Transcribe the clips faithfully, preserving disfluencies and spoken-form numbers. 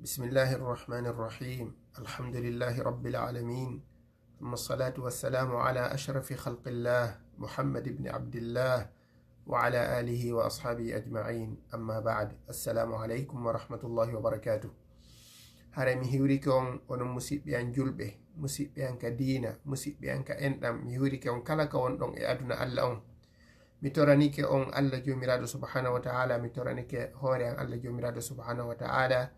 بسم الله الرحمن الرحيم. الحمد لله رب العالمين. ثم الصلاة والسلام على أشرف خلق الله محمد بن عبد الله وعلى آله وأصحابه أجمعين. أما بعد. السلام عليكم ورحمة الله وبركاته. Haray mi hiwrike on, onon musiɓɓe an julɓe, musiɓɓe an ka diina, musiɓɓe an ka enɗam, mi hiwrike on kala ka wonɗon e aduna Alla on. Mi toranike on Alla Joomiraaɗo subhanahu wa ta'ala, mi toranike hoore an Alla Joomiraaɗo subhanahu wa ta'ala,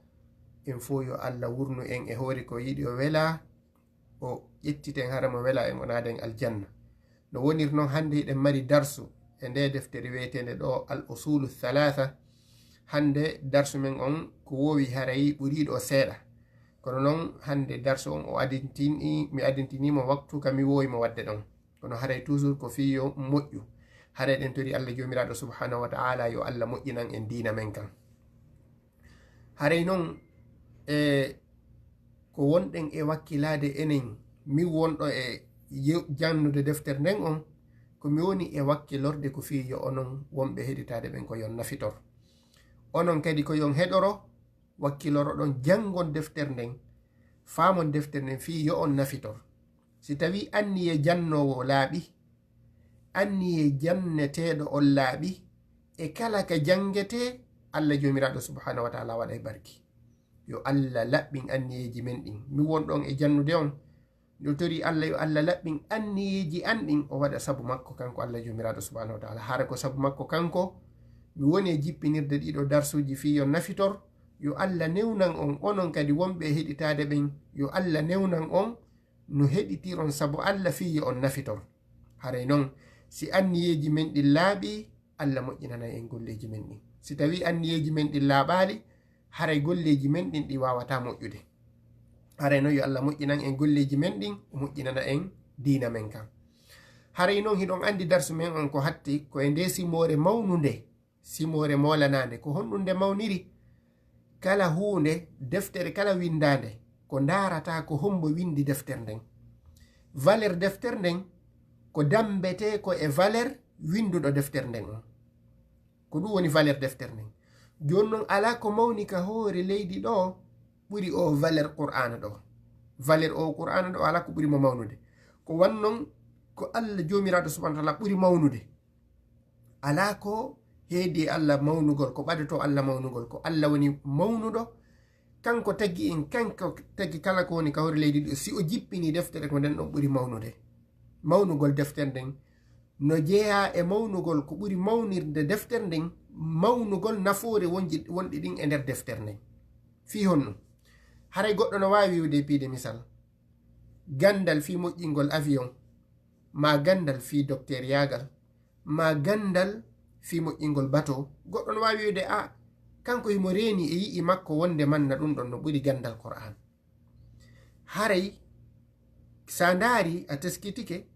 en fow yo Alla wurnu en e hoore ko yiɗi o wela, o ƴettiten hara mo wela en, o naada en aljanna. No woniri non, hannde hiɗen mari darsu e nde deftere wi'eteende ɗo Al Usulu Thalatha. Hannde darsu men on ko wowi haray ɓuriiɗo o seeɗa. Kono non hannde darsu on o adintini, mi adintinimo waktu ka mi wowi mo wadde ɗon. Kono haray toujours ko fii yo moƴƴu. Haray ɗen tori Alla Joomiraaɗo subhanahu wa ta'ala yo Alla moƴƴinan en diina men kan. Haray non, e ko wonɗen e wakkilaade enen, min wonɗo e ye-, jannude deftere nden on, ko mi woni e wakkilorde ko fii yo onon wonɓe heɗitaade ɓen ko yon nafitor. Onon kadi ko yon heɗoro, wakkiloroɗon, janngon deftere nden, faamon deftere nden fii yo on nafitor. Si tawii anniye jannoowo laaɓi, anniye janneteeɗo on laaɓi, e kala ka janngetee, Alla Joomiraaɗo subhanahu wa ta'ala waɗay barki. Yo Alla laɓɓin anniyeeji men ɗin. Mi won ɗon e jannude on. Yo tori Alla, yo Alla laɓɓin anniyeeji an ɗin, o waɗa sabu makko kanko Alla Joomiraaɗo subhanahu wa ta'ala. Hara ko sabu makko kanko mi woni e jippinirde ɗiɗo darsuuji fii yo nafitor. Yo Alla newnan on, onon kadi wonɓe e heɗitaade ɓen. Yo Alla newnan on no heɗitiron sabu Alla fii yo on nafitor. Haray non, si anniyeeji men ɗin laaɓi, Alla moƴƴinanay en golleeji men ɗin. Si tawii anniyeeji men ɗin laaɓaali, haray golleeji men ɗin ɗi waawataa moƴƴude. Haray non yo Alla moƴƴinan en golleeji men ɗin, o moƴƴinana en diina men kan. Haray non hiɗon anndi darsu men on ko hatti, ko e ndee simoore mawnunde, simoore moolanaande. Ko honɗun nde mawniri? Kala huunde, deftere kala winndaande, ko ndaarataa ko hombo winndi deftere nden. Valeur deftere nden ko dammbetee ko e valeur winnduɗo deftere nden on. Ko ɗun woni valeur deftere nden. Jooni non, alaa ko mawni ka hoore leydi ɗo ɓuri o valeur Qur'aana ɗo. Valeur o Qur'aana ɗo, alaa ko ɓuri mo mawnude. Ko wan non ko Alla Joomiraaɗo subhanahu wa ta'ala ɓuri mawnude. Alaa ko heedi e Alla mawnugol, ko ɓadotoo Alla mawnugol, ko Alla woni mawnuɗo. Kanko tagi en, kanko tagi kala ko woni ka hoore leydi ɗo. Si o jippini deftere, ko nden ɗon ɓuri mawnude. Mawnugol deftere nden no jeyaa e mawnugol ko ɓuri mawnirde deftere nden, mawnugol nafoore wonji-, wonɗi ɗin e nder deftere nden. Fii honno? Haray goɗɗo no waawi wi'ude e piide misal, ganndal fii moƴƴingol avion, maa ganndal fii dokteeriyaagal, maa ganndal fii moƴƴingol bato. Goɗɗo no waawi wi'ude, a, kanko himo reeni e yi'i makko wonde manna ɗun ɗon no ɓuri ganndal Qur'aan. Haray, sa ndaari, a teskitike,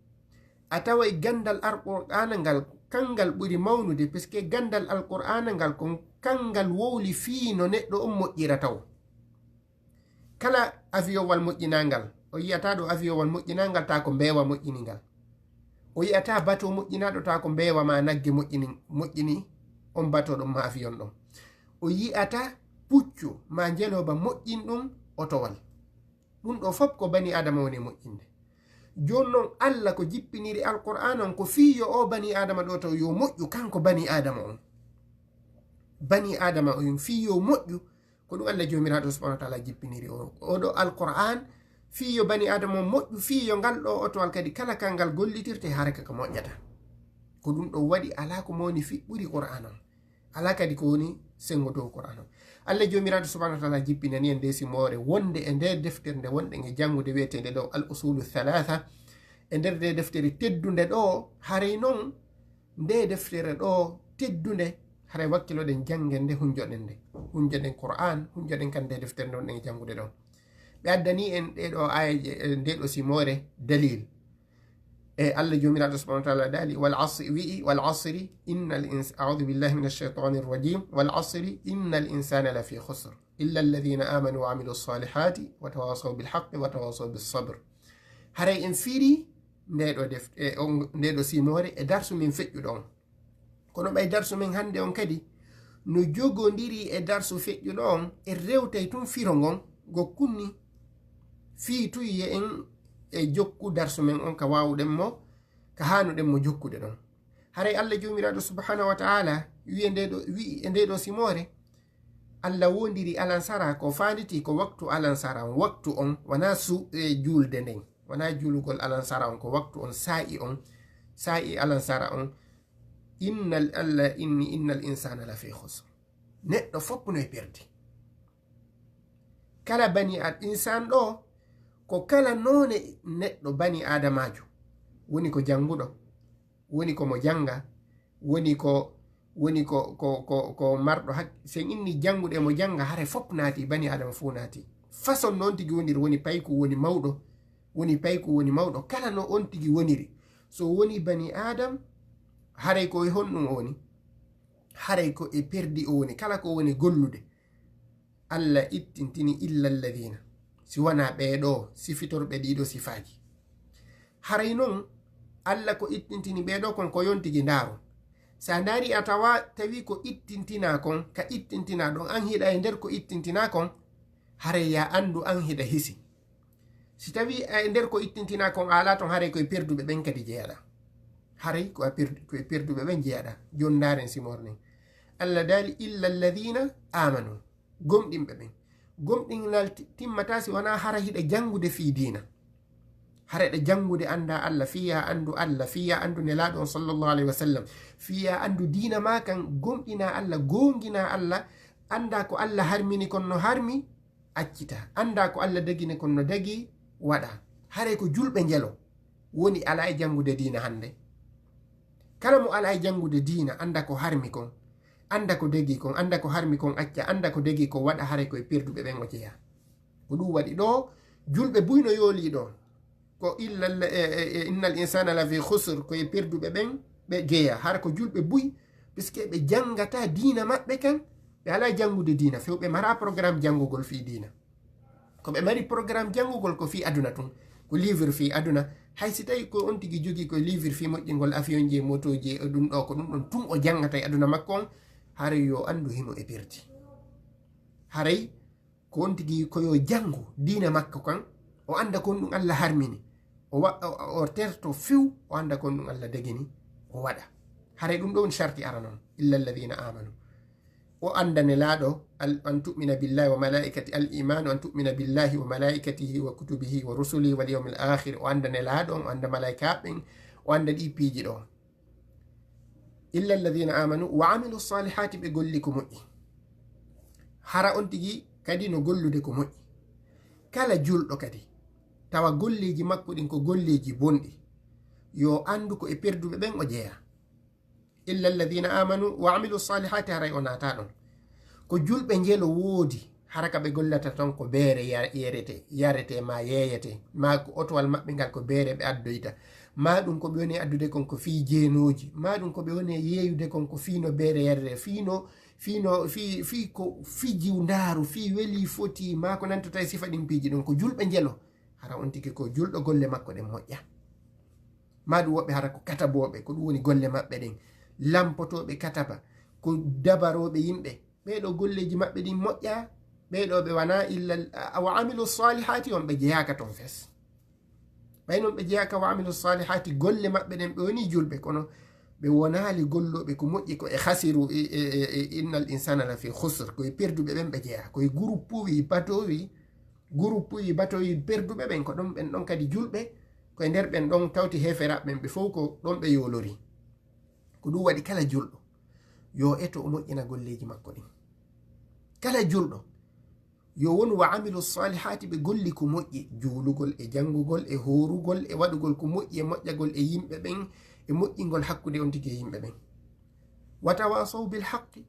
a taway ganndal Alqur'aana ngal, kangal ɓuri mawnude, parce que ganndal Alqur'aana ngal kon kangal wowli fii no neɗɗo on moƴƴira taw. Kala avion wal moƴƴinangal, o yi'ata ɗo avion wal moƴƴinangal, ta ko mbeewa moƴƴini ngal. O yi'ata bato moƴƴinaaɗo, ta ko mbeewa ma nagge moƴƴini, moƴƴini on bato ɗon ma avion ɗon. O yi'ata puccu ma njelooba moƴƴin ɗum otowal. Ɗum ɗo fop ko bani Adama woni moƴƴinde. Jooni non, Alla ko jippiniri Alqur'aan on ko fii yo o bani Adama ɗo taw yo moƴƴu, kanko bani Adama on. Bani Adama on fii yo moƴƴu, ko ɗum Alla Joomiraaɗo Subhaanahu wa Ta'aala jippiniri o, oɗo Alqur'aan, fii yo bani Adama on moƴƴu, fii yo ngal ɗo otowal kadi kala ka ngal gollitirte, hara ka ka moƴƴata. Ko ɗum ɗo waɗi alaa ko mawni fii ɓuri Qur'aan on. Alaa kadi ko woni senngo dow Qur'aan on. Alla Joomiraaɗo Subhaanahu wa Ta'aala jippinani en nde simoore wonde e nde deftere nde wonɗen e janngude wi'eteende ɗo Al Usulu Thalatha. E nder nde deftere teddunde ɗo, haray non nde deftere ɗo teddunde, haray wakkiloɗen janngen nde, hunjoɗen nde. Hunjoɗen Qur'aan, hunjoɗen kan nde deftere nde wonɗen e janngude ɗo. Ɓe addani en ɗee ɗo aayeeje, e nde ɗo simoore dalil. E Alla Joomiraaɗo Subhaanahu wa Ta'aala daali, "Wal asri," wi'i, "Wal asri, innal ins-, a'uudu billahi minash shaytaanir rajiim. Wal asri, innal insaana lafi khusr. Illa alladhiina aamanu wa 'amilus saalihati wa tawaasaw bil haqqi wa tawaasaw bis sabr." Haray en firi nde ɗo def-, e on, nde ɗo simoore e darsu min feƴƴuɗo on. Kono ɓay darsu min hannde on kadi, No jogondiri e darsu feƴƴuɗo on, en rewtay tun firo ngon, go kunni fii tuyye en e jokku darsu men on ka waawuɗen mo, ka haanuɗen mo jokkude ɗon. Haray Allah Joomiraaɗo subhanahu wa ta'ala wi'i e nde ɗo, wi'i e nde ɗo simoore, Allah wondiri alansara ko faanditi ko waktu alansara on, waktu on, wana su-, e juulde nden, wana juulugol alansara on, ko waktu on, saa'i on, saa'i alansara on. Innal, Allah inni innal insana lafi khusr. Neɗɗo fof no e perdi. Kala bani ad-, insan ɗo, ko kala noone neɗɗo bani adamajo. Woni ko jannguɗo, woni ko mo jannga, woni ko, woni ko, ko, ko, ko marɗo hak-, sen inni jannguɗo e mo jannga, hare fof naati, bani adama fof naati. Façon noon tigi woniri, woni payku, woni mawɗo, woni payku, woni mawɗo, kala no on tigi woniri. So woni bani adam, haray ko e honɗum o woni? Haray ko e perdi o woni, kala ko woni gollude. Allah ittintini illa alladhina, si wana ɓee ɗo sifitorɓe ɗiɗo sifaaji. Haray non, Allah ko ittintini ɓee ɗo kon ko yontigi ndaaru. Sa ndaari a tawa, tawi ko ittintina kon, ka ittintina ɗon, an hiɗa e nder ko ittintina kon, haray ya anndu an hiɗa hisi. Si tawi a e nder ko ittintina kon a alaa ton, haray ko e perduɓe ɓen kadi jeyaɗa. Haray ko a perdu-, ko e perduɓe ɓen jeyaɗa. Jon ndaaren simor nen. Allah daali, "Illa alladhina amanu." Gomɗinɓe ɓen. Gomɗinal ti-, timmata si wona hara hiɗa janngude fii diina. Hara hiɗa janngude annda Allah, fii ya anndu Allah, fii ya anndu Nelaaɗo on sallallahu alayhi wa sallam, fii ya anndu diina ma kan, gomɗina Allah, goongina Allah, annda ko Allah harmini kon no harmi, accita. Annda ko Allah dagini kon no dagi, waɗa. Haray ko julɓe njelo woni alaa e janngude diina hannde. Kala mo alaa e janngude diina, annda ko harmi kon, annda ko dagi kon, annda ko harmi kon acca, annda ko dagi ko waɗa, haray ko e perduɓe ɓen o jeyaa. Ko ɗum waɗi ɗo, julɓe buy no yoolii ɗo. Ko illa, e, e, e, innal insana lafi khusr, ko e perduɓe ɓen ɓe jeyaa. Hara ko julɓe buy, puisque ɓe janngata diina maɓɓe kan, ɓe alaa janngude diina, few ɓe mara programme janngugol fii diina. Ko ɓe mari programme janngugol ko fii aduna tun, ko livre fii aduna. Hay si tawi ko on tigi jogii ko livre fii moƴƴingol afiyonji e motooji e ɗum ɗo, ko ɗum ɗon tun o janngata e aduna makko on, haray yo anndu himo e perdi. Haray ko on tigi ko yo janngu diina makko kan, o annda kon ɗum Allah harmini. O wa-, o, o terto few, o annda kon ɗum Allah dagini, o waɗa. Haray ɗum ɗo woni sharti arano on, illa alladhina amanu. O annda Nelaaɗo, al-, an tu'mina billahi wa malaikati, al imanu an tu'mina billahi wa malaikatihi wa kutubihi wa rusulihi wal yawmil akhir. O annda Nelaaɗo on, o annda malaikaaɓe ɓen, o annda ɗi piiji ɗo. Illa alladhina amanu wa amilu salihati, ɓe golli ko moƴƴi. Hara on tigi kadi no gollude ko moƴƴi. Kala julɗo kadi, tawa golleeji makko ɗin ko golleeji bonɗi, yo anndu ko e perduɓe ɓen o jeyaa. Illa alladhina amanu wa amilu salihati, haray o naata ɗon. Ko julɓe njelo woodi, hara ka ɓe gollata ton ko beere ya-, yerete, yarete, ma yeeyete, ma ko otowal maɓɓe ngal ko beere ɓe addoyta, ma ɗum ko ɓe woni addude kon ko fii jeenooji, ma ɗum ko ɓe woni yeeyude kon ko fii no beere yarete, fii no, fii no, fii, fii ko fiji ndaaru, fii weli foti, ma ko nantata e sifa ɗin piiji ɗon, ko julɓe njelo, hara on tigi ko julɗo golle makko ɗen moƴƴa. Ma ɗum woɓɓe hara ko katabooɓe, ko ɗum woni golle maɓɓe ɗen, lampotooɓe kataba, ko dabarooɓe yimɓe. Ɓee ɗo golleeji maɓɓe ɗin moƴƴa, ɓee ɗo ɓe wana illa, a, wa amilu salihati, on ɓe jeyaaka ton fes. Ɓay non ɓe jeyaaka wa amilu salihati, golle maɓɓe ɗen ɓe woni julɓe, kono ɓe wonaali gollooɓe ko moƴƴi, ko e khasiru, e, e, e, e, innal insana lafi khusr, ko e perduɓe ɓen ɓe jeyaa, ko e groupe wi, bateau wi, groupe wi, bateau wi perduɓe ɓen, ko ɗon ɓen ɗon kadi julɓe, ko e nder ɓen ɗon tawti heeferaaɓe ɓen, ɓe fow ko ɗon ɓe yoolori. Ko ɗum waɗi kala julɗo yo eto o moƴƴina golleeji makko ɗin. Kala julɗo yo wonu wa amilu salihati, ɓe golli ko moƴƴi, juulugol e janngugol e hoorugol e waɗugol ko moƴƴi e moƴƴagol e yimɓe ɓen e moƴƴingol hakkunde on tigi e yimɓe ɓen. Wa tawasaw bil haqqi,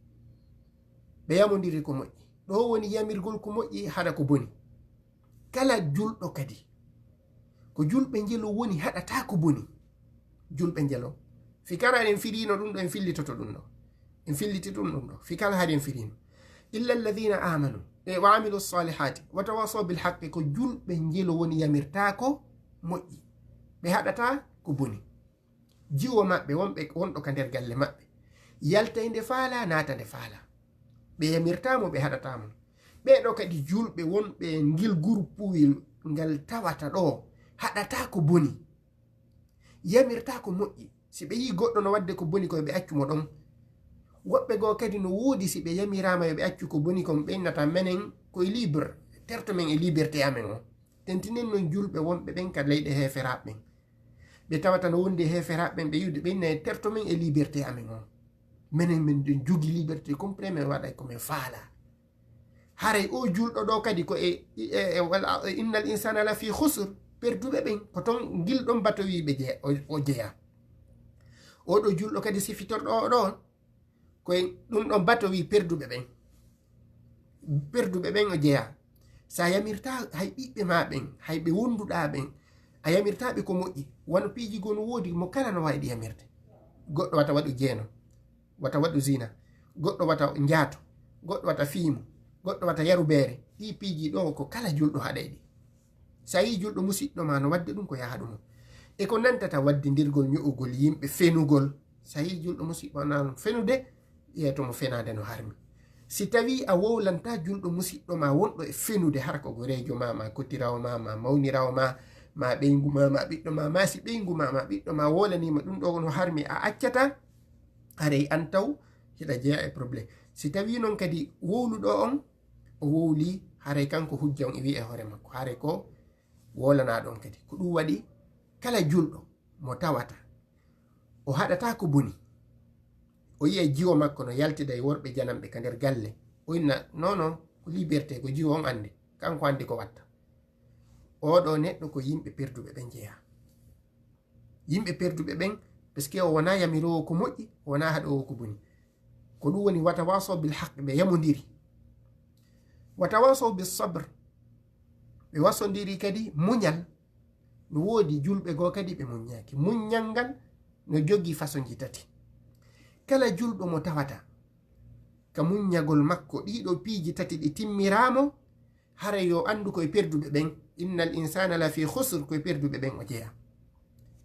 ɓe yamondiri ko moƴƴi. Ɗo woni yamirgol ko moƴƴi, haɗa ko boni. Kala julɗo kadi, ko julɓe njelo woni haɗata ko boni. Julɓe njelo. Fi kala en firino ɗum ɗo, en fillitoto ɗum ɗo. En filliti ɗum ɗum ɗo. Fi kala hari en firino. Illa alladhina amanu, e, wa amilu salihati, wa tawasaw bil haqqi, ko julɓe njelo woni yamirta ko moƴƴi. Ɓe haɗata ko boni. Jiwo maɓɓe, wonɓe, wonɗo ka nder galle maɓɓe. Yalta e nde faala, naata nde faala. Ɓe yamirtaa mo, ɓe haɗataa mo. Ɓee ɗoo kadi juulɓe wonɓe ngil gurpuwil ngal tawata ɗoo, haɗataa ko boni, yamirtaa ko moƴƴi. Si ɓe yii goɗɗo no waɗde ko boni ko, yo ɓe accu mo ɗon. Woɓɓe goo kadi no woodi, si ɓe yamiraama yo ɓe accu ko boni kon, ɓe innata menen ko e libre, terto men e liberté amen o. Tentinen non juulɓe wonɓe ɓen ka leyɗe heeferaaɓe ɓen. Ɓe tawata no wondi e heeferaaɓe ɓen, ɓe yi'ude ɓe inna e terto men e liberté amen o. Menen men ɗen jogi liberté complet, men waɗa ko men faala. Haray o juulɗo ɗoo kadi ko e, e, e, wala, innal insana la fi khusr, perduɓe ɓen, ko ton ngil ɗon batowi ɓe jeya, o, o jeya. O ɗoo juulɗo kadi sifitorɗo o ɗoo, ko e ɗum ɗon batowi perduɓe ɓen. Perduɓe ɓen o jeya. Sa yamirta hay ɓiɓɓe ma ɓen, hay ɓe wonduɗa ɓen, a yamirta ɓe ko moƴƴi. Wano piiji goo no woodi mo kala no waawi ɗi yamirde. Goɗɗo wata waɗu jeeno, wata waɗu zina, goɗɗo wata njaato, goɗɗo wata fiimu, goɗɗo wata yaru beere. Ɗii piiji ɗoo ko kala juulɗo haɗay ɗi. Sa yii juulɗo musiɗɗo ma no waɗde ɗum, ko yaha ɗum. E ko nantata waddindirgol ño'ugol yimɓe fenugol. Sa yii juulɗo musiɗɗo ma no fenude, yeeto mo fenaande no harmi. Si tawii a wowlanta juulɗo musiɗɗo ma wonɗo e fenude, hara ko goreejo ma, ma kotirawo ma, ma mawnirawo ma, ma ɓeyngu ma, ma ɓiɗɗo ma, ma si ɓeyngu ma, ma ɓiɗɗo ma wolaniima ɗum ɗoo no harmi, a accata, haray an taw hiɗa jeya e problème. Si tawii non kadi wowluɗo on, o wowli, haray kanko hujja on iwi e hoore makko, haray ko wolanaɗo on kadi. Ko ɗum waɗi kala julɗo mo tawata o haɗata ko boni, o yiya jiwo makko no yaltida e worɓe jananɓe ka nder galle, o inna, "Non, non, ko liberté, ko jiwo on andi, kanko andi ko watta." Oɗo neɗɗo ko yimɓe perduɓe ɓen jeya. Yimɓe perduɓe ɓen, parce que o wona yamiroowo ko moƴƴi, o wona haɗoowo ko boni. Ko ɗum woni, "Wa tawasaw bil haqq", ɓe yamondiri. "Wa tawasaw bis sabr", ɓe wasondiri kadi muñal. No woodi julɓe goo kadi ɓe muññaaki. Muññal ngal no jogii façonji tati. Kala julɗo mo tawata ka muññagol makko ɗiɗo piiji tati ɗi timmiraamo, haray yo anndu ko e perduɓe ɓen. "Innal insana la fi khusr", ko e perduɓe ɓen o jeya.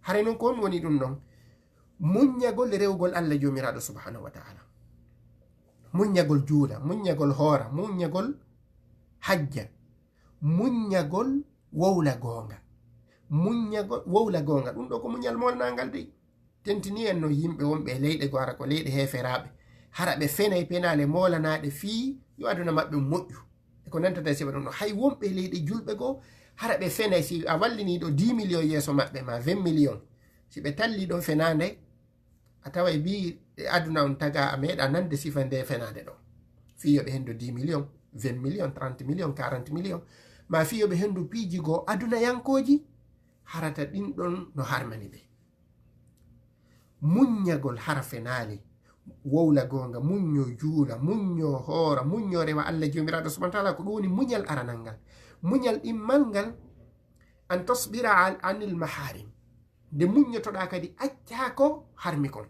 Haray non ko on woni ɗum ɗon? Muññagol rewgol Allah Joomiraaɗo subhanahu wa ta'ala. Muññagol juula, muññagol hoora, muññagol hajja, muññagol wowla goonga. Muññagol wowla goonga. Ɗum ɗo ko muñal molnangal dey. Tentini en no yimɓe wonɓe e leyɗe goo, hara ko leyɗe heeferaaɓe. Hara ɓe fenay penaale moolanaaɗe fii yo aduna maɓɓe moƴƴu. E ko nantata e sifa ɗum ɗo. Hay wonɓe e leyɗe julɓe goo, hara ɓe fenay si a wallini ɗo dix millions yeeso maɓɓe, ma vingt millions. Si ɓe talli ɗon fenaande, a taway mbi e aduna on taga a meeɗa nande sifa nde fenaande ɗo. Fii yo ɓe hendo dix millions, vingt millions, trente millions, quarante millions. Ma fii yo ɓe hendo piiji goo adunayankooji, harata ɗin ɗon no harmani ɓe. Muññagol hara fenaali, wowla goonga, muñño juula, muñño hoora, muñño rewa Allah Joomiraaɗo subhanahu wa ta'ala, ko ɗum woni muñal aranal ngal. Muñal ɗimmal ngal, an tasbira an, anil maharim. Nde muññotoɗaa kadi, accaa ko harmi kon.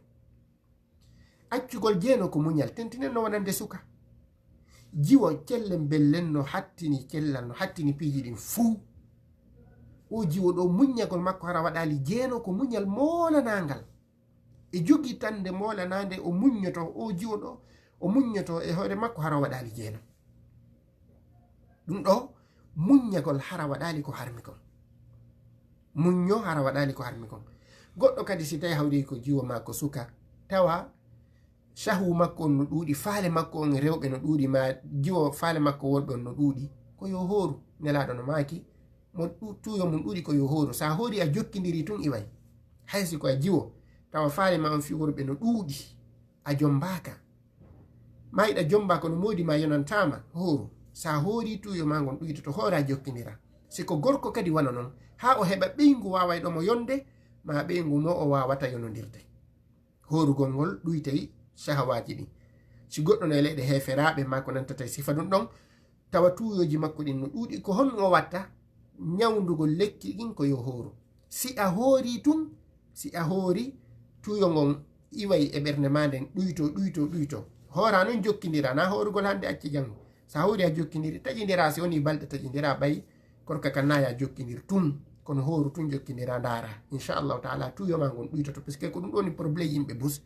Accugol jeeno ko muñal, tentinen no wonande suka. Jiwo cellen bellen no hattini cellal, no hattini piiji ɗin fuu. O jiwo ɗo muññagol makko hara waɗaali jeeno ko muñal moolanangal. E jogitande moolanande o muññoto, o jiwo ɗo o muññoto e hoore makko hara waɗaali jeeno. Ɗum ɗo muññagol hara waɗaali ko harmi kon. Muñño hara waɗaali ko harmi kon. Goɗɗo kadi si tawi hawri ko jiwo ma ko suka, tawa shahwu makko on no ɗuuɗi, faale makko on e rewɓe no ɗuuɗi, ma jiwo faale makko worɓe on no ɗuuɗi, ko yo hooru. Nelaaɗo no maaki, mo ɗu-, tuuyo mum ɗuuɗi ko yo hooru. Sa hoori a jokkindiri tun iway. Hay si ko a jiwo, tawa faale ma on fii worɓe no ɗuuɗi, a jombaaka. Ma hiɗa jomba kono moodi ma yonantaama, hooru. Sa hoori tuuyo ma ngon ɗuytoto, hoora jokkindira. Si ko gorko kadi wano non, haa o heɓa ɓeyngu waawayɗo mo yonde, ma ɓeyngu mo o waawata yonondirde. Hoorugol ngol ɗuytay shahawaaji ɗin. Si goɗɗo no e leyɗe heeferaaɓe ma ko nantata e sifa ɗum ɗon, tawa tuuyooji makko ɗin no ɗuuɗi, ko honɗum o watta? Ñawndugol lekki ɗin ko yo hooru. Si a hoori tun, si a hoori, tuuyo ngon iway e ɓernde ma nden, ɗuyto, ɗuyto, ɗuyto. Hoora non jokkindira, na hoorugol hannde acci janngo. Sa hoori a jokkindiri, taƴindira, si woni balɗe taƴindira, ɓay korka kan na ya jokkindir tun. Kono hooru tun jokkindira, ndaara. Inchallahu taala, tuuyo ma ngon ɗuytoto. Parce que ko ɗum ɗo woni problème yimɓe bus.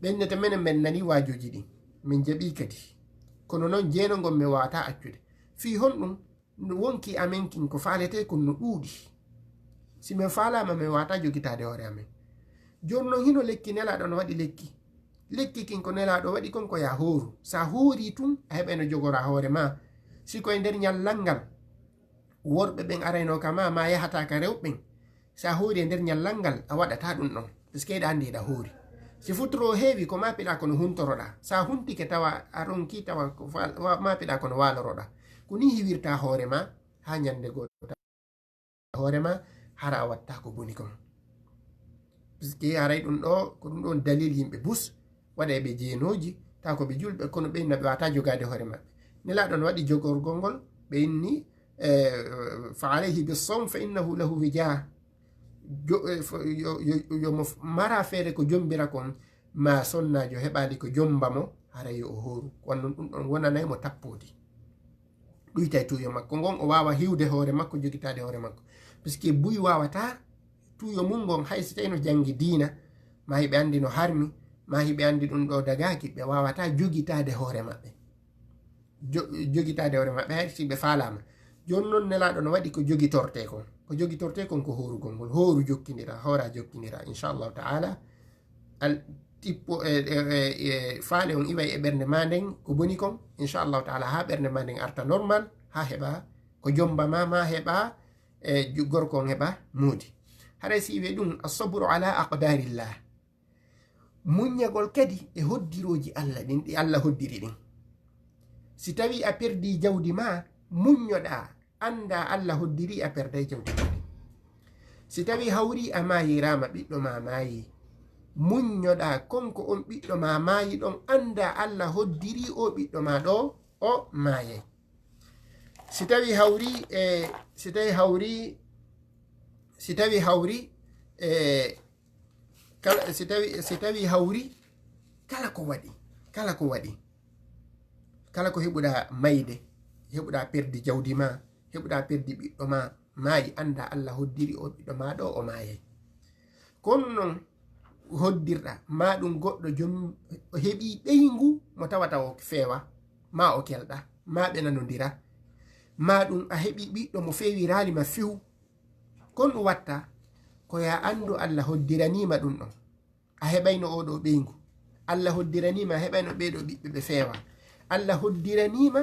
Ɓe innete menen men nani waajoji ɗin. Min jaɓi kadi. Kono noon jeeno ngon mi waawataa accude. Fii honɗum? Wonki amen kin ko faaletee kon no ɗuuɗi. Si min faalaama, min waawataa jogitaade hoore amen. Jooni noon hino lekki Nelaaɗo no waɗi lekki. Lekki kin ko Nelaaɗo waɗi kon ko yaa hooru. Sa hoorii tun, a heɓay no jogoraa hoore maa. Si ko e nder ñallal ngal, worɓe ɓen arayno ka maa, maa yahataa ka rewɓe ɓen. Sa hoori e nder ñallal ngal, a waɗataa ɗum ɗon. Parce que eɗa anndi eɗa hoori. Si futuro heewi, ko maapiɗaa ko no huntoroɗaa. Sa huntike tawa a ronki, tawa ko fa-, wa-, maapiɗaa ko no waaloroɗaa. Ko nii hiwirtaa hoore maa, haa ñande goo hoore maa, hara a waɗtaa ko boni kon. Parce que haray ɗum ɗo, ko ɗum ɗon dalil yimɓe bus, waɗa e ɓe jeenooji, tawa ko ɓe julɓe, kono ɓe inna ɓe waawataa jogaade hoore maɓɓe. Nelaaɗo no waɗi jogorgol ngol, ɓe inni, eh, fa alayhi bis sawm fa innahu lahu wija. Jo-, eh, fo-, yo, yo, yo mo f-, mara feere ko jombira kon, ma sonnaajo heɓaali ko jomba mo, hara yo o hooru. Kono noon ɗum ɗon wonanay mo tappoodi. Ɗuytay tuuyo makko ngon, o waawa hiwde hoore makko, jogitaade hoore makko. Parce que buy waawataa tuuyo mum ngon, hay si tawi no janngi diina, maa hiɓe anndi no harmi, maa hiɓe anndi ɗum ɗo dagaaki, ɓe waawataa jogitaade hoore maɓɓe. Jo-, jogitaade hoore maɓɓe, hay si ɓe faalaama. Jooni noon Nelaaɗo no waɗi ko jogitortee kon. Ko jogitortee kon ko hoorugol ngol. Hooru jokkindira, hoora jokkindira, inchallahu ta'ala. Al-, tippo, e, e, e, e, faale on iway e ɓernde maa nden, ko boni kon, inchallahu ta'ala, haa ɓernde maa nden arta normal, haa heɓa ko jomba maa, maa heɓa, e, ju-, gorko on heɓa moodi. Haray si iwe ɗum, as-sabru ala aqdarillah. Muññagol kadi e hoddirooji Allah ɗin, ɗi Allah hoddiri ɗin. Si tawii a perdii jawdi maa, muññoɗaa, anndaa Allah hoddirii a perday jawdi maa ɗin. Si tawii hawrii a maayiraama, ɓiɗɗo maa maayii, muññoɗaa, konko on ɓiɗɗo maa maayi ɗon, anndaa Allah hoddirii o ɓiɗɗo maa ɗo, o maayay. Si tawii hawrii, e, si tawii hawrii, si tawii hawrii, e, kala, si tawii, si tawii hawrii, kala ko waɗi, kala ko waɗi, kala ko heɓuɗaa mayde, heɓuɗaa perdi jawdi maa, heɓuɗaa perdi ɓiɗɗo maa, maayi, anndaa Allah hoddiri o ɓiɗɗo maa ɗo, o maayay. Kono noon hoddirɗaa, maa ɗum goɗɗo jom, o heɓii ɓeyngu mo tawata o feewa, maa o kelɗa, maa ɓe nanondira, maa ɗum a heɓii ɓiɗɗo mo feewiraali ma few. Kon ɗum watta ko yaa anndu Allah hoddiranii ma ɗum ɗon. A heɓayno oo ɗoo ɓeyngu. Allah hoddiranii ma, a heɓayno ɓee ɗoo ɓiɓɓe ɓe feewa. Allah hoddiranii ma,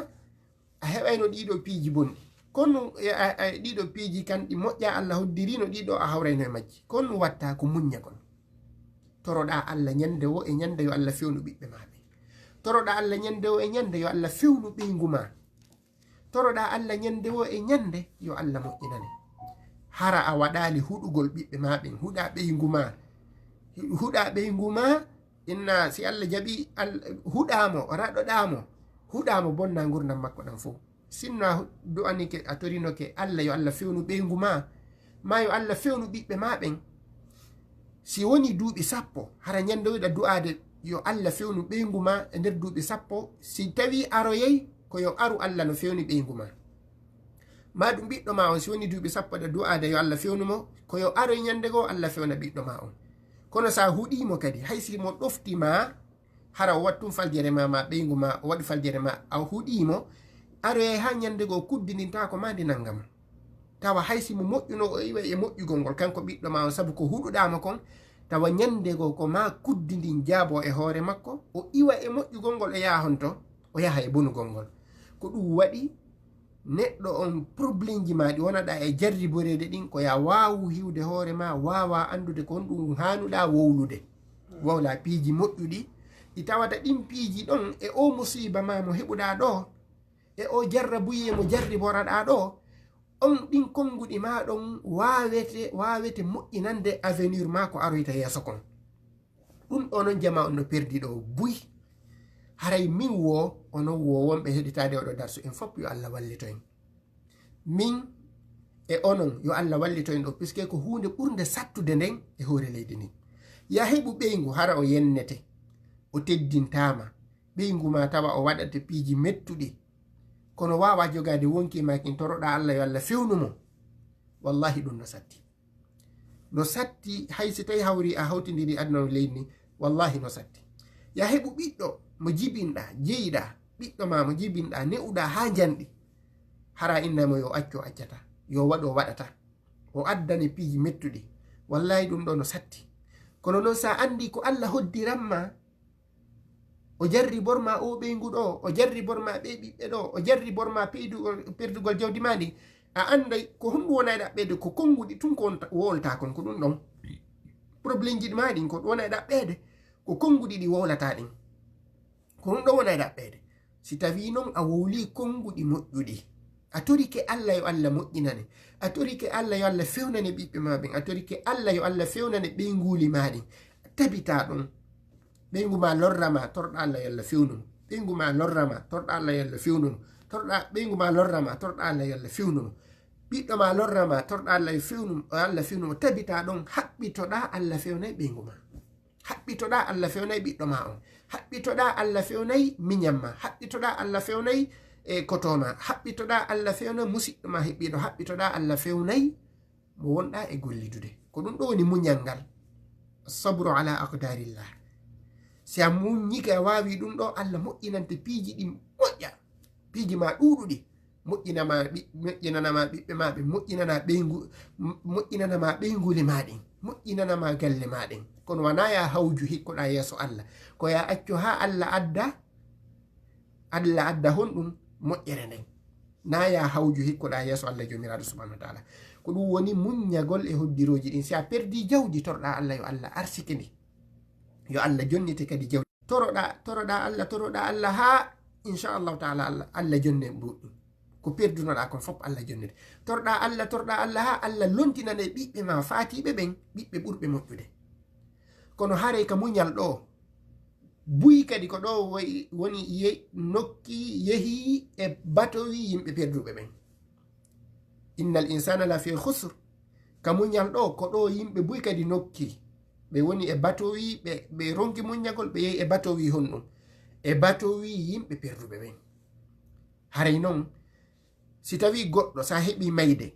a heɓayno ɗii ɗoo piiji bonɗi. Kono, e, a, a, ɗii ɗoo piiji kan ɗi moƴƴaa, Allah hoddiriino ɗii ɗoo, a hawrayno e majji. Kono ɗum watta ko muññagol. Toroɗaa Allah ñande woo e ñande yo Allah fewnu ɓiɓɓe maa ɓe. Toroɗaa Allah ñande woo e ñande yo Allah fewnu ɓeyngu maa. Toroɗaa Allah ñande woo e ñande yo Allah moƴƴinane. Hara a waɗaali huɗugol ɓiɓɓe maa ɓen, huɗaa ɓeyngu maa. Huɗaa ɓeyngu maa, inna si Allah jaɓi, Al-, huɗaa mo, raɗoɗaa mo, huɗaa mo, bonna ngurndan makko ɗan fow. Sinno a hu-, du'anike, a torinoke Allah yo Allah fewnu ɓeyngu maa, maa yo Allah fewnu ɓiɓɓe maa ɓen. Si woni duuɓi sappo, hara ñande woyɗa du'aade yo Allah fewnu ɓeyngu maa e nder duuɓi sappo, si tawii aroyay, ko yo aru Allah no fewni ɓeyngu maa. Maa ɗum ɓiɗɗo maa on, si woni duuɓi sappo ɗa du'aade yo Allah fewnu mo, ko yo aroy ñande goo Allah fewna ɓiɗɗo maa on. Kono sa huɗii mo kadi, hay si mo ɗofti maa, hara o waɗi tun faljere maa, maa ɓeyngu maa, o waɗi faljere maa, a huɗii mo, aroyay haa ñande goo kuddindintaako maa ndi nannga mo. Tawa hay si mo moƴƴuno, o iwa e moƴƴugol ngol, kanko ɓiɗɗo maa on, sabu ko huɗuɗaa mo kon, tawa ñande goo ko maa kuddindin jaaboo e hoore makko, o iwa e moƴƴugol ngol, o yaha honto, o yaha e bonugol ngol. Ko ɗum waɗi neɗɗo on, problemji maa ɗi wonaɗaa e jarriboreede ɗin, ko yaa waawu hiwde hoore maa, waawaa anndude ko honɗum haanuɗaa wowlude. Wowlaa piiji moƴƴuɗi, ɗi tawata ɗin piiji ɗon e o musiiba maa mo heɓuɗaa ɗoo, e o jarrabuyee mo jarriboraɗaa ɗoo, on ɗin konnguɗi maa ɗon waawete, waawete moƴƴinande avenir maa ko aroyta yeeso kon. Ɗum ɗoo non jamaa on no perdi ɗoo buy. Haray min woo, onon woo wonɓe heɗitaade oɗo darsu, en fof yo Allah wallito en. Min e onon yo Allah wallito en ɗoo, puisque ko huunde ɓurnde sattude nden e hoore leydi ndin. Yaa heɓu ɓeyngu hara o yennete, o teddintaama. Ɓeyngu maa tawa o waɗata piiji mettuɗi. Kono waawaa jogaade wonkii maa kin, toroɗaa Allah yo Allah fewnu mo. Wallahi ɗum no satti. No satti, hay si tawi hawri a hawtindiri aduna on leydi ni, wallahi no satti. Yaa heɓu ɓiɗɗo mo jibinɗaa, jeyiɗaa, ɓiɗɗo ma mo jibinɗa, ne'uɗa ha njanɗi, hara inna mo yo accu, accata, yo waɗu, waɗata. O addane piiji mettuɗi. Wallahi ɗum ɗo no satti. Kono noon sa andi ko Allah hoddiranma, o jarribor ma o ɓeyngu ɗo, o jarribor ma ɓe ɓiɓɓe ɗo, o jarribor ma peydu-, perdugol jawdi ma ndi, a anday ko honɗum wona e ɗaɓɓeede, ko konnguɗi tun ko wonta-, wowlata kon, ko ɗum ɗon. Problème ji ma ɗin ko ɗum wona e ɗaɓɓeede, ko konnguɗi ɗi wowlata ɗin. Ko ɗum ɗon wona e ɗaɓɓeede. Si tawi noon a wowli konnguɗi moƴƴuɗi, a torike Allah yo Allah moƴƴinane, a torike Allah yo Allah fewnane ɓiɓɓe ma ɓen, a torike Allah yo Allah fewnane ɓeynguuli ma ɗin, tabita ɗon. Ɓeyngu ma lorra ma, torɗa Allah yo Allah fewnu mo. Ɓeyngu ma lorra ma, torɗa Allah yo Allah fewnu mo. Torɗa, ɓeyngu ma lorra ma, torɗa Allah yo Allah fewnu mo. Ɓiɗɗo ma lorra ma, torɗa Allah yo fewnu mo, Allah fewnu mo. Tabita ɗon, haɓɓitoɗa Allah fewnay ɓeyngu ma. Haɓɓitoɗa Allah fewnay ɓiɗɗo ma on. Haɓɓitoɗa Allah fewnay miñan ma. Haɓɓitoɗa Allah fewnay, e, koto ma. Haɓɓitoɗa Allah fewnay musiɗɗo ma heɓɓiɗo. Haɓɓitoɗa Allah fewnay mo wonɗa e gollidude. Ko ɗum ɗo woni muñal ngal. Sabru ala aqdarillah. Si a muññike a waawi ɗum ɗo, Allah moƴƴinante piiji ɗi moƴƴa. Piiji ma ɗuuɗuɗi. Moƴƴinama ɓi-, moƴƴinanama ɓiɓɓe ma ɓe, moƴƴinana ɓeyngu-, mo-, moƴƴinanama ɓeynguuli ma ɗin. Moƴƴinanama galle ma ɗin. Kono wona ya hawju hikkoɗa yeeso Allah. Ko ya accu ha Allah adda, Allah adda honɗum moƴƴere nden. Na ya hawju hikkoɗa yeeso Allah Joomiraaɗo subhanahu wa ta'ala. Ko ɗum woni muññagol e hoddirooji ɗin. Si a perdi jawdi, torɗa Allah yo Allah arsike ndi. Yo Allah jonnite kadi jawdi. Toroɗa, toroɗa Allah, toroɗa Allah ha, inchallahu ta'ala, Allah, Allah jonne mbuɗɗum. Ko perdunoɗa kon fof Allah jonnete. Torɗa Allah, torɗa Allah ha Allah lontinane ɓiɓɓe ma faatiɓe ɓen, ɓiɓɓe ɓurɓe moƴƴude. Kono haray ka muñal ɗo, buy kadi ko ɗo woy-, woni ye-, nokki yehi e batowi yimɓe perduɓe ɓen. Innal insana la fi khusr. Ka muñal ɗo, ko ɗo yimɓe buy kadi nokki. Ɓe woni e batowi, ɓe, ɓe ronki muññagol, ɓe yehi e batowi honɗum? E batowi yimɓe perduɓe ɓen. Haray non, si tawi goɗɗo, sa heɓi mayde,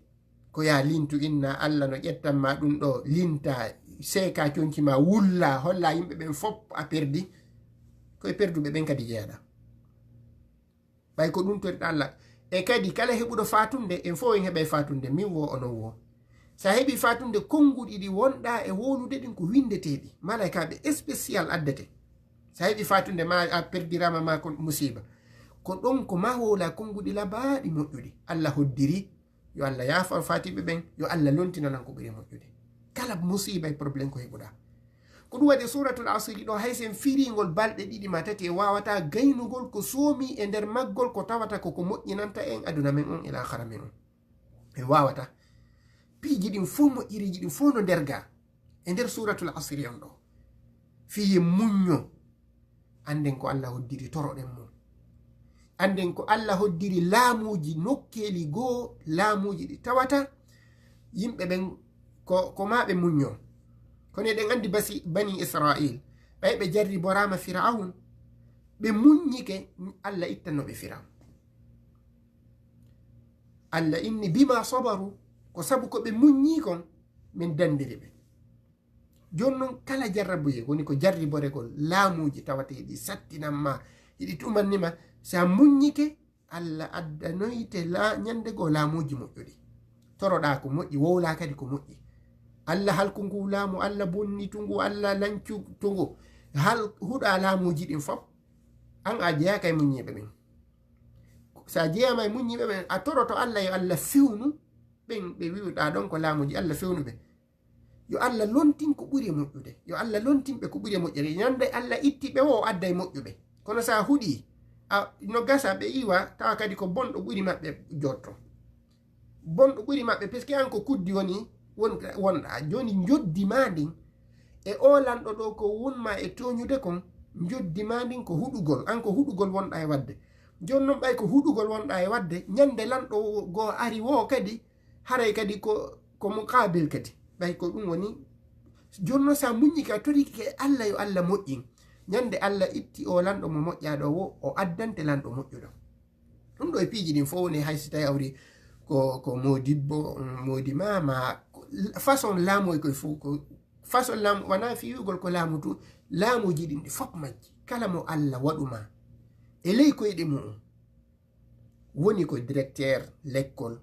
ko ya lintu inna Allah no ƴettan ma ɗum ɗo, linta, seeka conci ma, wulla, holla yimɓe ɓen fof a perdi, ko e perduɓe ɓen kadi jeyaɗa. Ɓay ko ɗum torɗa Allah. E kadi kala heɓuɗo fatunde, en fof en heɓay fatunde, min wo onon wo. Sa heɓi fatunde, konnguɗi ɗi wonɗa e wowlude ɗin ko winndeteeɗi. Malaykaaɓe spécial addete. Sa heɓi fatunde ma a perdirama ma ko musiba. Ko ɗon ko ma wowla konnguɗi labaaɗi moƴƴuɗi. Allah hoddiri, yo Allah yaafan faatiɓe ɓen, yo Allah lontinanan ko ɓuri moƴƴude. Kala musiba e problème ko heɓuɗa. Ko ɗum waɗi Suratul Asri ɗo, hay sen firingol balɗe ɗiɗi ma tati, e wawata gaynugol ko soomi e nder maggol ko tawata ko ko moƴƴinanta en aduna men on e laakhara men on. E wawata. Piiji ɗin fof, moƴƴiriiji ɗin fof no nder ga. E nder Suratul Asri on ɗo. Fii muñño. Annden ko Allah hoddiri, toroɗen mo. Annden ko Allah hoddiri laamuuji nokkeeli goo, laamuuji ɗi tawata yimɓe ɓen ko, ko ma ɓe muñño. Kono eɗen anndi basi Bani Israil, ɓay ɓe jarriboraama Firawun, ɓe muññike, Allah ittanno ɓe Firawun. Allah inni, "Bima sabaru", ko sabu ko ɓe muññi kon, min dandiri ɓe. Jooni non, kala jarrabuye, woni ko jarriboregol laamuuji tawateeɗi sattinan ma, hiɗi tumanni ma, si a muññike, Allah addanoyte la-, ñande goo laamuuji moƴƴuɗi. Toroɗaa ko moƴƴi, wowlaa kadi ko moƴƴi. Allah halku ngu laamu, Allah bonnitu ngu, Allah lancu to ngu. Hal huɗa laamuuji ɗin fof, an a jeyaaka e muññiiɓe ɓen. Si a jeyaama e muññiiɓe ɓen, a toroto Allah yo Allah fewnu ɓen ɓe wi'uɗaa ɗon ko laamuuji, Allah fewnu ɓe. Yo Allah lontin ko ɓuri e moƴƴude. Yo Allah lontin ɓe ko ɓuri e moƴƴude. Ñande Allah itti ɓe wo, o adday moƴƴuɓe. Kono sa huɗi, a, no gasa ɓe iwa, tawa kadi ko bonɗo ɓuri maɓɓe jotto. Bonɗo ɓuri maɓɓe, parce que an ko kuddi woni won-, wonɗa. Jooni njoddi ma ndin, e o lanɗo ɗo ko wonma e tooñude kon, njoddi ma ndin ko huɗugol. An ko huɗugol wonɗa e waɗde. Jooni non ɓay ko huɗugol wonɗa e waɗde, ñande lanɗo goo ari wo kadi, haray kadi ko, ko muqaabil kadi. Ɓay ko ɗum woni, jooni non sa muññike, a torike Allah yo Allah moƴƴin. Ñande Allah itti o lanɗo mo moƴƴa ɗo wo, o addante lanɗo moƴƴuɗo. Ɗum ɗo e piiji ɗin fof woni, hay si tawi awri ko, ko modibbo, mm, modi ma, ma, ko, façon laamu e koye fof, ko façon laamu, wona fii wi'ugol ko laamu tu, laamuuji ɗin ɗi fof majji. Kala mo Allah waɗu ma, e ley koyɗe mu'um. Woni ko directeur lekkol,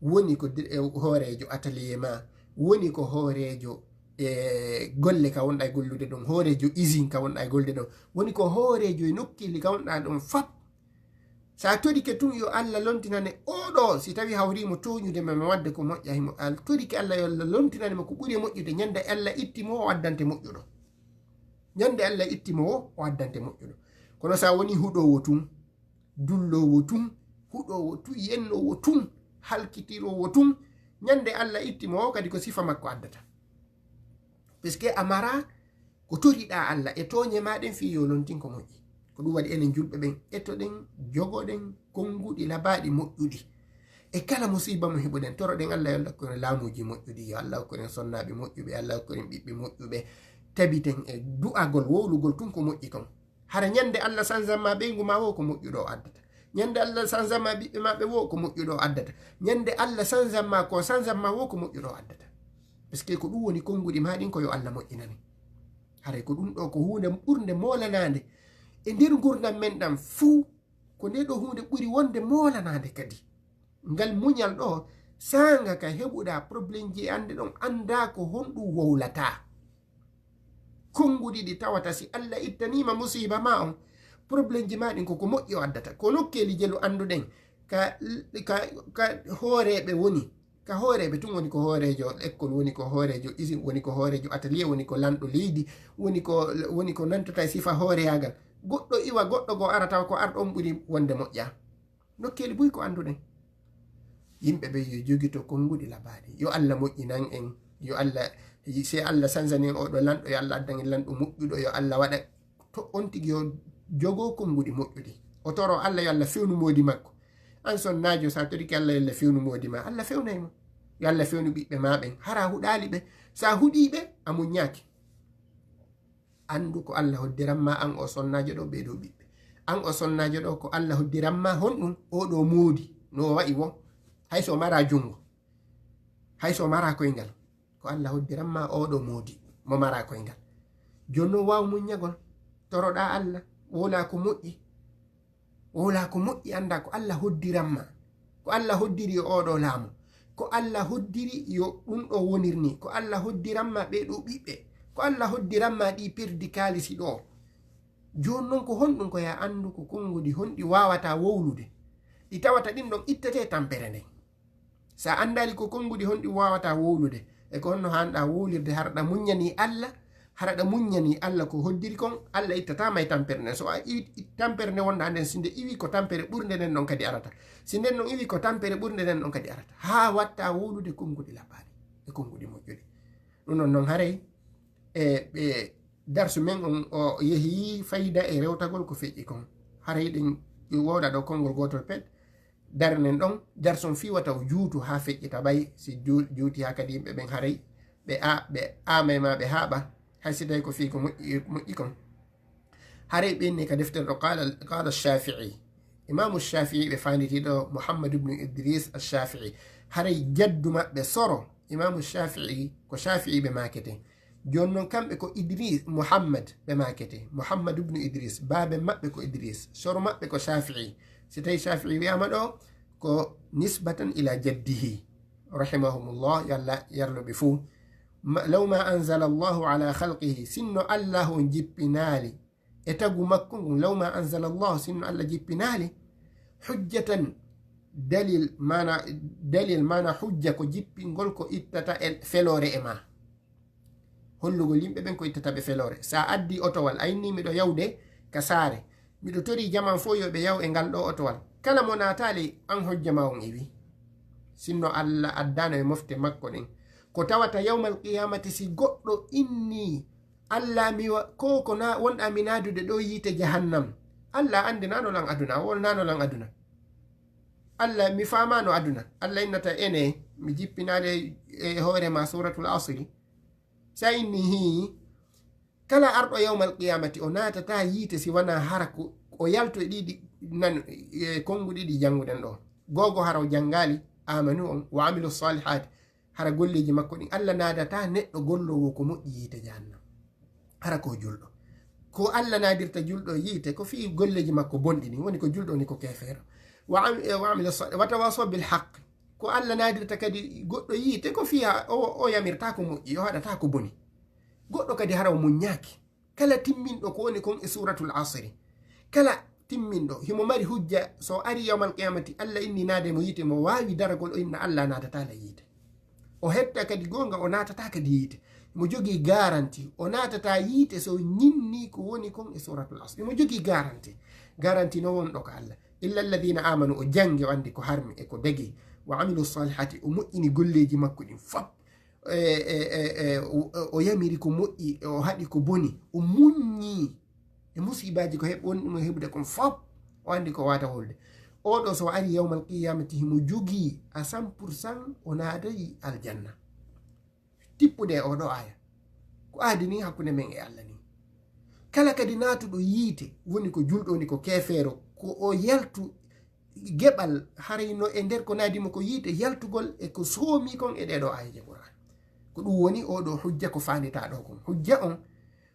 woni ko dir- e hooreejo atelier ma, woni ko hooreejo e golle ka wonɗa e gollude ɗon, hooreejo usine ka wonɗa e gollude ɗon, woni ko hooreejo e nokkeeli ka wonɗa ɗon fat. Sa torike tun yo Allah lontinane oɗo, si tawi hawrimo tooñude ma, ma wadde ko moƴƴa, himo a torike Allah yo Allah lontinane mo ko ɓuri moƴƴude. Ñande Allah itti mo, o addante moƴƴuɗo. Ñande Allah itti mo, o addante moƴƴuɗo. Kono sa woni huɗowo tun, dullowo tun, huɗowo tun, yennowo tun, halkitiroowo tun, ñande Allah itti mo, o kadi ko sifa makko addata. Parce que a mara ko toriɗa Allah e tooñe ma ɗen fii yo lontin ko moƴƴi. Ko ɗum waɗi enen julɓe ɓen, etoɗen, jogoɗen konnguɗi labaaɗi moƴƴuɗi. E kala musiba mo heɓuɗen, toroɗen Allah yo Allah hokku en laamuuji moƴƴuɗi, yo Allah hokku en sonnaaɓe moƴƴuɓe, Allah hokku en ɓiɓɓe moƴƴuɓe, tabiten e du'agol, wowlugol tun ko moƴƴi kon. Hara ñande Allah sanzamma ɓeyngu ma wo ko moƴƴuɗo o addata. Ñande Allah sanzamma ɓiɓɓe ma ɓe wo ko moƴƴuɗo o addata. Ñande Allah sanzamma ko sanzamma wo ko moƴƴuɗo o addata. Parce que ko ɗum woni konnguɗi ma ɗin ko yo Allah moƴƴinane. Haray ko ɗum ɗo ko huunde ɓurnde moolanaande e nder ngurdam men ɗam fuu. Ko nde ɗo huunde ɓuri wonde moolanaande kadi. Ngal muñal ɗo, saanga ka heɓuɗa problemji e annde ɗon, annda ko honɗum wowlata. Konnguɗi ɗi tawata si Allah ittaniima musiiba ma on, problemji ma ɗin ko ko moƴƴi o addata. Ko nokkeeli jelu annduɗen ka, ka, ka hooreeɓe woni, ka hooreeɓe tun woni ko hooreejo lekkol, woni ko hooreejo usine, woni ko hooreejo atelier, woni ko lanɗo leydi, woni ko, woni ko nantata e sifa hooreyaagal. Goɗɗo iwa, goɗɗo goo ara tawa ko arɗo on ɓuri wonde moƴƴa. Nokkeeli buy ko annduɗen. Yimɓe ɓe yo jogito konnguɗi labaaɗi. Yo Allah moƴƴinan en. Yo Allah, si Allah sanzani en oɗo lanɗo, yo Allah addan en lanɗo moƴƴuɗo. Yo Allah waɗa to on tigi yo jogo konnguɗi moƴƴuɗi. O toro Allah yo Allah fewnu moodi makko. An sonnaajo, sa torike Allah yo Allah fewnu moodi ma, Allah fewnay mo. Yo Allah fewnu ɓiɓɓe ma ɓen. Hara huɗaali ɓe. Sa huɗii ɓe, a muññaaki. Anndu ko Allah hoddiran ma, an o sonnaajo ɗo, ɓee ɗo ɓiɓɓe. An o sonnaajo ɗo, ko Allah hoddiran ma honɗum? Oɗo moodi, no o wa'i wo. Hay so o mara junngo, hay so o mara koyngal, ko Allah hoddiran ma oɗo moodi mo mara koyngal. Jooni non waaw muññagol, toroɗaa Allah, wowlaa ko moƴƴi. Wowlaa ko moƴƴi, annda ko Allah hoddiran ma. Ko Allah hoddiri yo oɗo laamu. Ko Allah hoddiri yo ɗum ɗo wonir ni. Ko Allah hoddiran ma ɓee ɗo ɓiɓɓe. Ko Allah hoddiran ma ɗi perdi kaalisi ɗo. Jooni non ko honɗum ko ya anndu ko konnguɗi honɗi waawata wowlude? Ɗi tawata ɗin ɗon ittete tampere nden. Sa anndaali ko konnguɗi honɗi waawata wowlude, e ko honno haanɗa wowlirde, hara ɗa muññani Allah, hara ɗa muññani Allah ko hoddiri kon, Allah ittata ma e tampere nden. So a iwi tampere nde wonɗa nden, si nde iwi ko tampere ɓurnde nden ɗon kadi arata. Si nden non iwi ko tampere ɓurnde nden ɗon kadi arata. Haa watta wowlude konnguɗi labaaɗi e konnguɗi moƴƴuɗi. Ɗum non non haray e ɓe darsu men on o yehi fayda e rewtagol ko feƴƴi kon. Haray ɗen wooda ɗo konngol gootol pet. Darnen ɗon, darson fii wata o juutu haa feƴƴita ɓay, si ju-, juuti haa kadi yimɓe ɓen haray, ɓe a-, ɓe aamay ma ɓe haaɓa, hay si tawi ko fii ko moƴƴi, moƴƴi kon. Haray ɓe inni ka deftere ɗo, qala, qala Shafi'i. Imaamu Shafi'i ɓe faanditi ɗo, Muhammad ibnu Idris al-Shafi'i. Haray jaddu maɓɓe soro, Imaamu Shafi'i, ko Shafi'i ɓe maakete. Jooni non kamɓe ko Idris, Muhammad ɓe maakete. Muhammad ibnu Idris, baabe maɓɓe ko Idris, soro maɓɓe ko Shafi'i. Si tawi Shafi'i wi'ama ɗo, ko nisbatan ila jaddihi. Rahimahumullah, yo Allah yarlo ɓe fuu. Ma, law ma anzala Allahu ala khalqihi, sinno Allah on jippinaali e tagu makko ngun, law ma anzala Allahu, sinno Allah jippinaali, hujjatan, dalil, mana, dalil, mana hujja ko jippingol ko ittata e feloore e ma. Hollugol yimɓe ɓen ko ittata ɓe feloore. Sa addi otowal, a inni miɗo yawde ka saare. Miɗo tori jaman fof yo ɓe yaw e ngal ɗo otowal. Kala mo naataali, an hojja ma on iwi. Sinno Allah addaano e mofte makko ɗen. Ko tawata yawmal qiyamati si goɗɗo inni, Allah mi wa-, ko, ko na-, wonɗa mi naadude ɗo yiite jahannam. Allah anndinaano lan aduna, o wolnaano lan aduna. Allah mi faamaano aduna. Allah innata ene, mi jippinaade e hoore ma Suratul Asri. Sa inni hii, kala arɗo yawmal qiyamati, o naatata yiite si wanaa hara ko o yalto e ɗiɗi nan-, e konnguɗi ɗi jannguɗen ɗo. Googo hara o janngaali, amanu on, wa amilu salihati. Hara golleeji makko ɗin, Allah naadata neɗɗo golloowo ko moƴƴi yiite jahannam. Hara ko julɗo. Ko Allah naadirta julɗo yiite ko fii golleeji makko bonɗi ɗin, woni ko julɗo woni ko keefeero. Wa am-, e wa amila sa-, wa tawasaw bil haqq. Ko Allah naadirta kadi goɗɗo yiite ko fii ha o, o yamirta ko moƴƴi, o haɗata ko boni. Goɗɗo kadi hara o muññaaki. Kala timminɗo ko woni kon e Suuratul Asri. Kala timminɗo, himo mari hujja, so ari yawmal qiyamati, Allah inni naade mo yiite, mo waawi daragol o inna Allah naatata la yiite. O hetta kadi goonga, o naatata kadi yiite. Mo jogii garanti, o naatata yiite so ñinni ko woni kon e Suuratul Asr. Mo jogii garanti. Garanti no wonɗo ko Allah. Illa alladhina amanu, o jangi, o andi ko harmi e ko dagi. Wa amilu salihati, o moƴƴini golleeji makko ɗin fop. E, e, e, e, o, o yamiri ko moƴƴi, o haɗi ko boni, o muññi e musiibaaji ko heɓ-, wonɗi mo heɓude kon fop. O andi ko wata wolde. Oɗo so ari yawmal qiyamati, himo jogii à cent pour cent o naadayi aljanna. Tippude e oɗo aya. Ko aadi ni hakkunde men e Allah ni. Kala kadi naatuɗo yiite, woni ko julɗo, woni ko keefeero, ko o yaltu geɓal, haray no e nder ko naadi mo ko yiite, yaltugol e ko soomi kon e ɗeɗo ayaji Qur'an. Ko ɗum woni oɗo hujja ko faandita ɗo kon. Hujja on,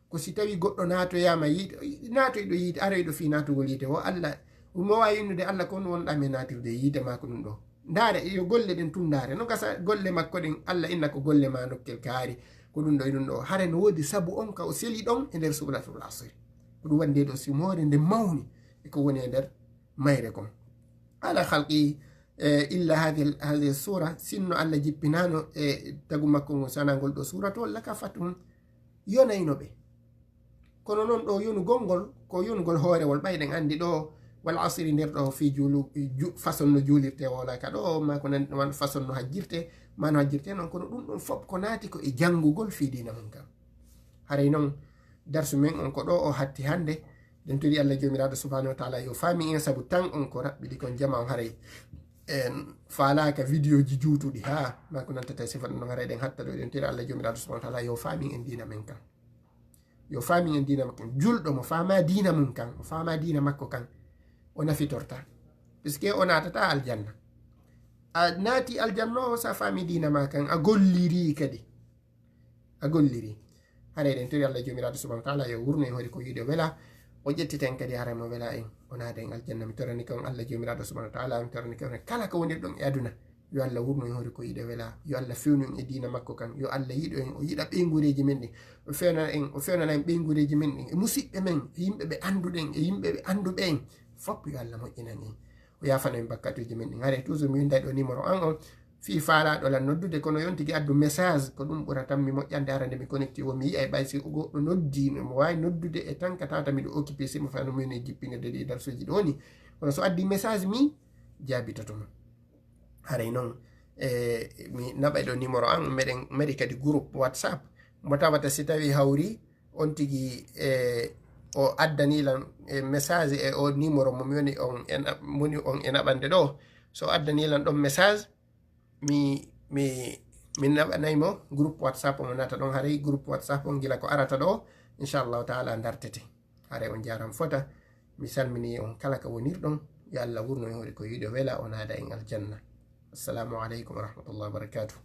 ko si tawi goɗɗo naatoyama yiite, naatoyɗo yiite, aroyɗo fii naatugol yiite, wo Allah, mo waawi innude Allah kon wonɗa men naatirde yiite ma ko ɗum ɗo. Ndaare, yo golle ɗen tun ndaare. No gasa golle makko ɗen, Allah inna ko golle ma nokkel kaari. Ko ɗum ɗo e ɗum ɗo. Hare no woodi sabu on ka o seli ɗon e nder Suuratul Asri. Ko ɗum wandi ɗo simoore nde mawni e ko woni e nder mayre kon. Ala khalqi, e, illa hadhihi, hadhihi sura, sinno Allah jippinano e tagu makko ngon sanangol ɗo suuratu, walla ka fatu yonayno ɓe. Kono non ɗo yonugol ngol, ko yonugol hoorewol, ɓay ɗen andi ɗo, wal asri, nder ɗo fii juulu-, ju-, façon no juulirte wala ka ɗo, ma ko nan, wan façon no hajjirte, ma no hajjirte non, kono ɗum ɗon fop ko naati ko e jangugol fii diina mun kan. Haray non, darsu men on ko ɗo o hatti hannde. Ɗen tori Allah Joomiraaɗo Subhaanahu wa Taala yo faami en, sabu tan on ko raɓɓiɗi kon jama on haray en faalaaka vidéo ji juutuɗi, ha, ma ko nantata e sifa ɗum ɗon haray ɗen hatta ɗo. Ɗen tori Allah Joomiraaɗo Subhaanahu wa Taala yo faami en diina men kan. Yo faami en diina makko kan. Julɗo mo faama diina mum kan, o faama diina makko kan, o nafitorta. Puisque o naatata aljanna. A naati aljanna o, sa faami diina ma kan, a golliri kadi. A golliri. Haray ɗen tori Allah Joomiraaɗo Subhaanahu wa Taala yo wurno en hoore ko yiɗi o wela. O ƴettita en kadi haray mo wela en. O naada en aljanna. Mi torani kon Allah Joomiraaɗo Subhaanahu wa Taala, mi torani kon kala ko wonirɗon e aduna. Yo Allah wurno en hoore ko yiɗi o wela. Yo Allah fewnu en e diina makko kan. Yo Allah yiɗo en, o yiɗa ɓeynguureeji men ɗin. O fewnana en, o fewnana en ɓeynguureeji men ɗin. E musiɓɓe men, e yimɓe ɓe annduɗen, e yimɓe ɓe annduɓe en. Fop yo Allah moƴƴinan en. O yaafana en bakkatuuji men ɗin. Haray toujours mi winday ɗo numéro an on. Fii faalaaɗo lan noddude, kono yon tigi addu message, ko ɗum ɓurata mi moƴƴande. Arande mi connecté o, mi yi'ay ɓay si goɗɗo noddi, mo waawi noddude e tan ka tata miɗo occupé, si mo fano min e jippinirde ɗi darsuji ɗo ni. Kono so addi message, mi jaabitoto mo. Haray non, e, mi naɓay ɗo numéro an, meɗen mari kadi groupe WhatsApp. Mo tawata si tawi hawri, on tigi, e, o addani lan, e, message e o numéro mo mi woni on e na-, woni on e naɓande ɗo. So addani lan ɗon message, mi, mi, mi naɓanay mo groupe WhatsApp mo nata ɗon. Haray groupe WhatsApp on gila ko arata ɗo, inchallahu taala dartete. Haray on jaaram fota. Mi salmini on kala ka wonirɗon. Yo Allah wurno en hoore ko yiɗo wela, o naada en aljanna. Assalamu aleykum wa rahmatullahi wa barakatuh.